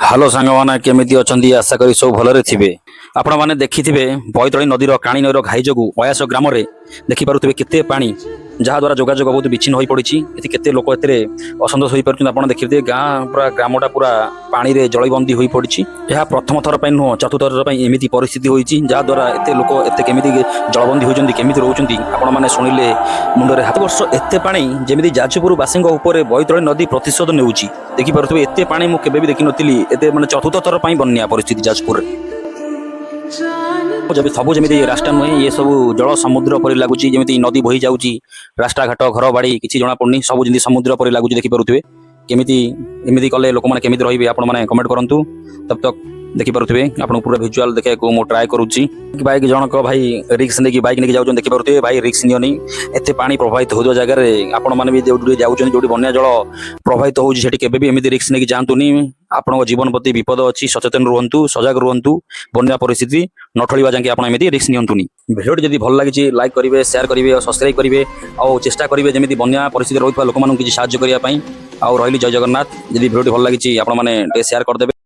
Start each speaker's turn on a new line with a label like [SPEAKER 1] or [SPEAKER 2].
[SPEAKER 1] Hello ସାଙ୍ଗମାନେ, କେମିତି ଅଛନ୍ତି? ଆଶା କରି ସବୁ ଭଲରେ ଥିବେ। ଆପଣମାନେ ଦେଖିଥିବେ, ବୈତରଣୀ ନଦୀର କାଣି ନଈର ଘାଇ ଯୋଗୁଁ ଅୟାସ ଗ୍ରାମରେ ଦେଖିପାରୁଥିବେ କେତେ ପାଣି, ଯାହାଦ୍ୱାରା ଯୋଗାଯୋଗ ବହୁତ ବିଚ୍ଛିନ୍ନ ହୋଇପଡ଼ିଛି। ଏଠି କେତେ ଲୋକ ଏଥିରେ ଅସନ୍ତୋଷ ହୋଇପାରୁଛନ୍ତି ଆପଣ ଦେଖିଥିବେ। ଗାଁ ପୁରା, ଗ୍ରାମଟା ପୁରା ପାଣିରେ ଜଳବନ୍ଦୀ ହୋଇପଡ଼ିଛି। ଏହା ପ୍ରଥମ ଥର ପାଇଁ ନୁହଁ, ଚତୁର୍ଥ ଥର ପାଇଁ ଏମିତି ପରିସ୍ଥିତି ହୋଇଛି, ଯାହାଦ୍ୱାରା ଏତେ ଲୋକ ଏତେ କେମିତି ଜଳବନ୍ଦୀ ହୋଇଛନ୍ତି, କେମିତି ରହୁଛନ୍ତି, ଆପଣମାନେ ଶୁଣିଲେ ମୁଣ୍ଡରେ ହାତ। ବର୍ଷ ଏତେ ପାଣି, ଯେମିତି ଯାଜପୁର ବାସୀଙ୍କ ଉପରେ ବୈତରଣୀ ନଦୀ ପ୍ରତିଶୋଧ ନେଉଛି। ଦେଖିପାରୁଥିବେ, ଏତେ ପାଣି ମୁଁ କେବେ ବି ଦେଖିନଥିଲି। ଏତେ ମାନେ ଚତୁର୍ଥ ଥର ପାଇଁ ବନ୍ୟା ପରିସ୍ଥିତି ଯାଜପୁରରେ। ଯେବେ ସବୁ ଯେମିତି ରାସ୍ତା ନୁହେଁ, ଇଏ ସବୁ ଜଳ ସମୁଦ୍ର ପରି ଲାଗୁଛି। ଯେମିତି ନଦୀ ବୋହି ଯାଉଛି, ରାସ୍ତାଘାଟ, ଘର ବାଡି କିଛି ଜଣା ପଡୁନି। ସବୁ ଯେମିତି ସମୁଦ୍ର ପରି ଲାଗୁଛି। ଦେଖିପାରୁଥିବେ, କେମିତି ଏମିତି କଲେ ଲୋକମାନେ କେମିତି ରହିବେ, ଆପଣମାନେ କମେଣ୍ଟ କରନ୍ତୁ। ତब ତକ ଦେଖିପାରୁଥିବେ, ଆପଣଙ୍କୁ ପୁରା ଭିଜୁଆଲ ଦେଖିବାକୁ ମୁଁ ଟ୍ରାଏ କରୁଛି। ବାଇକ୍ ଜଣକ ଭାଇ ରିସ୍କ ନେଇକି ବାଇକ୍ ନେଇକି ଯାଉଛନ୍ତି। ଦେଖିପାରୁଥିବେ, ଭାଇ, ରିସ୍କ ନିଅନି। ଏତେ ପାଣି ପ୍ରବାହିତ ହେଉଥିବା ଜାଗାରେ ଆପଣମାନେ ବି ଯୋଉଠି ଯାଉଛନ୍ତି, ଯୋଉଠି ବନ୍ୟା ଜଳ ପ୍ରବାହିତ ହେଉଛି, ସେଠି କେବେ ବି ଏମିତି ରିସ୍କ ନେଇକି ଯାଆନ୍ତୁନି। ଆପଣଙ୍କ ଜୀବନ ପ୍ରତି ବିପଦ ଅଛି। ସଚେତନ ରୁହନ୍ତୁ, ସଜାଗ ରୁହନ୍ତୁ। ବନ୍ୟା ପରିସ୍ଥିତି ନ ଟଳିବା ଯାକେ ଆପଣ ଏମିତି ରିସ୍କ ନିଅନ୍ତୁନି। ଭିଡ଼ିଓଟି ଯଦି ଭଲ ଲାଗିଛି, ଲାଇକ୍ କରିବେ, ସେୟାର କରିବେ ଆଉ ସବସ୍କ୍ରାଇବ୍ କରିବେ। ଆଉ ଚେଷ୍ଟା କରିବେ ଯେମିତି ବନ୍ୟା ପରିସ୍ଥିତି ରହୁଥିବା ଲୋକମାନଙ୍କୁ କିଛି ସାହାଯ୍ୟ କରିବା ପାଇଁ। ଆଉ ରହିଲି, ଜୟ ଜଗନ୍ନାଥ। ଯଦି ଭିଡ଼ିଓଟି ଭଲ ଲାଗିଛି, ଆପଣମାନେ ଟିକେ ସେୟାର କରିଦେବେ।